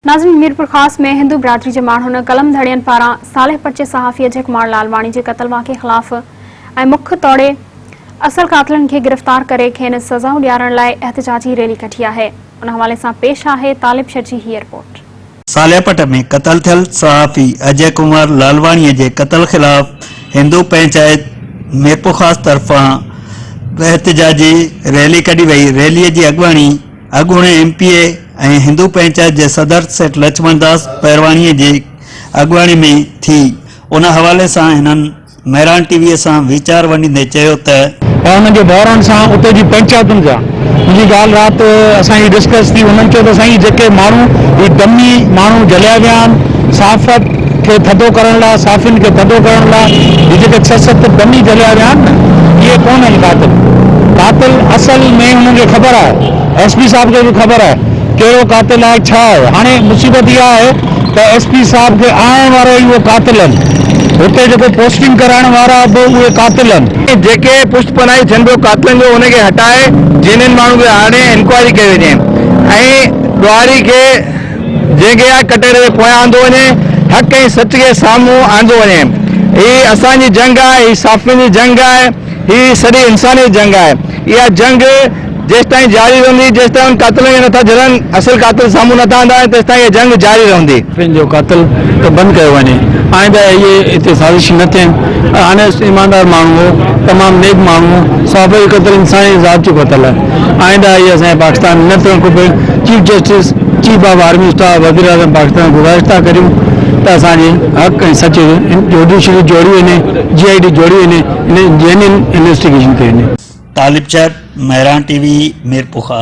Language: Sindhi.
ناظرين ميرپورخاص ۾ هندو برادري جي ماڻهن قلم ڌڻين پاران صالح پٽ جي صحافي اجي ڪمار لالواڻي جي قتل واقعي خلاف ۽ مک توڙي اصل قاتلن کي گرفتار ڪري کين سزائون ڏيارڻ لاء احتجاجي ريلي ڪڍي آهي ان حوالي سان پيش آهي طالب شر جي هيء رپورٽ. صالح پٽ ۾ قتل ٿيل صحافي اجي ڪمار لالواڻي جي قتل خلاف هندو پئنچائت ميرپورخاص طرفان احتجاجي ريلي ڪڍي وئي ريلي جي اڳواڻي اڳوڻي M P A ۽ Hindu panchayat جي صدر سيٺ لڇمڻ داس پيرواڻيء جي اڳواڻي ۾ ٿي. ان حوالي سان هنن مهراڻ ٽي ويء سان ويچار ونڊيندي چيو ته. ۽ انهن جي ڀائرن سان اتي جي پئنچاتن سان منهنجي ڳالهه رات اسان جي ڊسڪس ٿي انهن چيو ته سائين جيڪي ماڻهو هي ڊمي ماڻهو جهليا ويا آهن صحافت کي ٿڌو ڪرڻ لاء صحافين کي ٿڌو ڪرڻ لاء هي جيڪي ڇهه ست ڊمي جهليا ويا آهن نه اهي ڪونهن قاتل قاتل اصل ۾ انهن کي خبر آهي ايس پي صاحب کي به خبر آهي ڪهڙو قاتل آهي ڇا آهي هاڻي مصيبت اها آهي ته ايس پي صاحب کي آڻڻ وارو ئي اهو قاتل آهن هتي جيڪو پوسٽنگ ڪرائڻ وارا به اهي قاتل آهن. جيڪي پشت پناهي ٿين پيو قاتلن جو ان کي هٽائي جينين ماڻهن کي آڻي انڪوائري ڪئي وڃي ۽ ڏوهاري کي جنهن کي آهي ڪٽهڙي جي پويان آندو وڃي حق ۽ سچ کي سامهون آندو وڃي هي اسان جي جنگ آهي هي صحافين جي جنگ آهي هي سڄي انسانيت جي جنگ آهي اها جنگ جيستائين جاري رهندي جيستائين ان قاتلن کي نٿا جهلن اصل قاتل سامهون نٿا آندا وڃن تيستائين اها جنگ جاري رهندي. صحافين جو قتل ته بند ڪيو وڃي آئنده اهي اتي سازش نه ٿين آنيسٽ ايماندار ماڻهو هو تمام نيڪ ماڻهو هو صحافي جو قتل انساني ذات جو قتل آهي آئنده اهي اسان جي پاڪستان ۾ نه ٿيڻ کپي chief justice chief of army staff وزيراعظم پاڪستان گذارش ٿا ڪريون ته اسان جي حق ۽ سچ جوڊيشري جوڙي وڃي جي I ٽي جوڙي وڃي ان جينين انويسٽيگيشن ڪئي وڃي. طالب شر، مهراڻ ٽي وي، ميرپورخاص.